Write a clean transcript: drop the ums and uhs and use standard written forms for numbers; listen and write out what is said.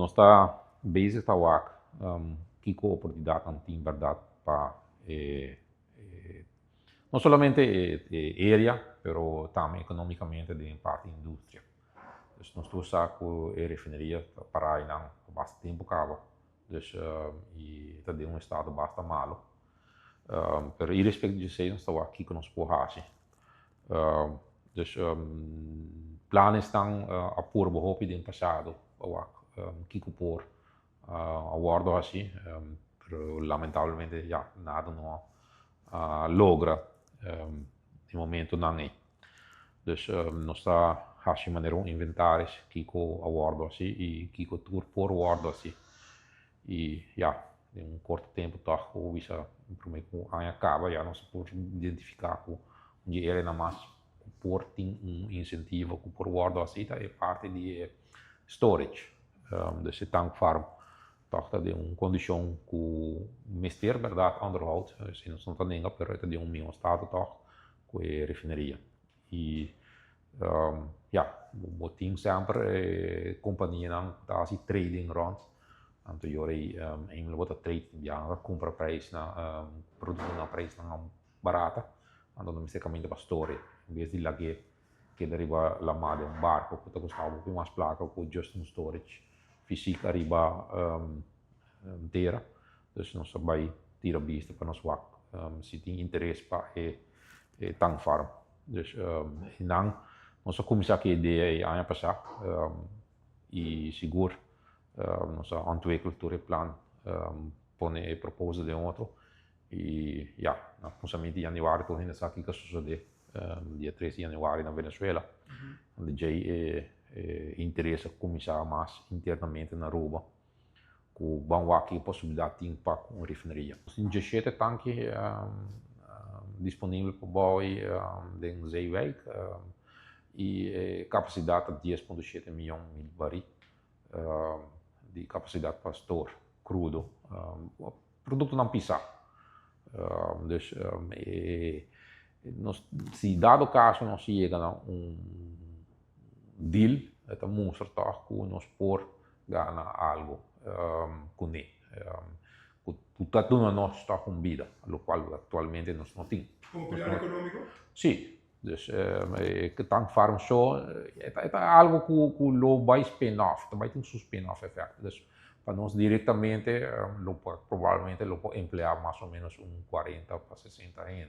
Nos ta bezig ta wak kiko oportunidatnan tin bèrdat pa e no solamente e area, pero tambe ekonómikamente den parti industria. Dus nos tur sa ku e refineria ta pará einan pa basta tempu kaba, dus i ta den un estado basta malu. Pero irespekto di esei nos ta wak kiko nos por hasi. Dus planesnan a purba hopi den pasado pa wak kiko por a wòrdu hasi, pero lamentablemente ya nada no a logra e momentonan ei. Dus nos ta hasi manera un inventaris kiko a wòrdu hasi i kiko tur por wòrdu hasi. I ya, den un korto tempu tòg ku bisa promé ku aña kaba ya nos por identifiká ku un di e áreanan mas ku por tin un insentivo ku por wòrdu hasi ta e parti di e storage. Dus e tank farm tòg ta den un kondishon ku mester bèrdat onderhoud, si nos no ta nenga, pero e ta den un mihó estado tòg ku e refineria. I ya, bo tin semper e kompanianan ku ta hasi trading rònt, anto e ora ei eindelijk bo ta trade, biaha nan ta kumpra prijsnan, produktonan prijsnan barata, anto nan mester kaminda pa store en bes di lag'é keda riba lamá den un barko ku ta kostá hopi mas plaka ku just un storage fysiek ariba tera. Dus nos ta bai tira bista pa nos wak si tin interes pa e tank farm. Dus nan nos a kuminsá ku e idea ei aña pasá i sigur nos a ontwikkel tur e plan, pone e proposal den otro i ya, na kuminsamentu di yanüari tur hende sa kiko a sosodé dia 3 di yanüari na Venezuela. Unda djei e interes a kuminsá mas internamente na Aruba ku ban wak ki posibilidat tin pa ku un refineria. Nos tin 17 tanki disponibel pa bou den Zeewijk i e kapasidat ta 10,7 miyon mil barí di kapasidat pa store krudo, produktonan pisá. Dus nos si dado kaso nos yega na un deal e ta mustra tòg ku nos por gana algu kuné ku ta duna nos tòg un bida, lokual aktualmente nos no tin. Komo pilar ekonómiko? Sí, dus e tank farm so e ta algu ku lo bai spin off, ta bai tin su spin off effect. Dus pa nos direktamente lo por probablemente lo por empleá mas o ménos un 40 pa 60 hende.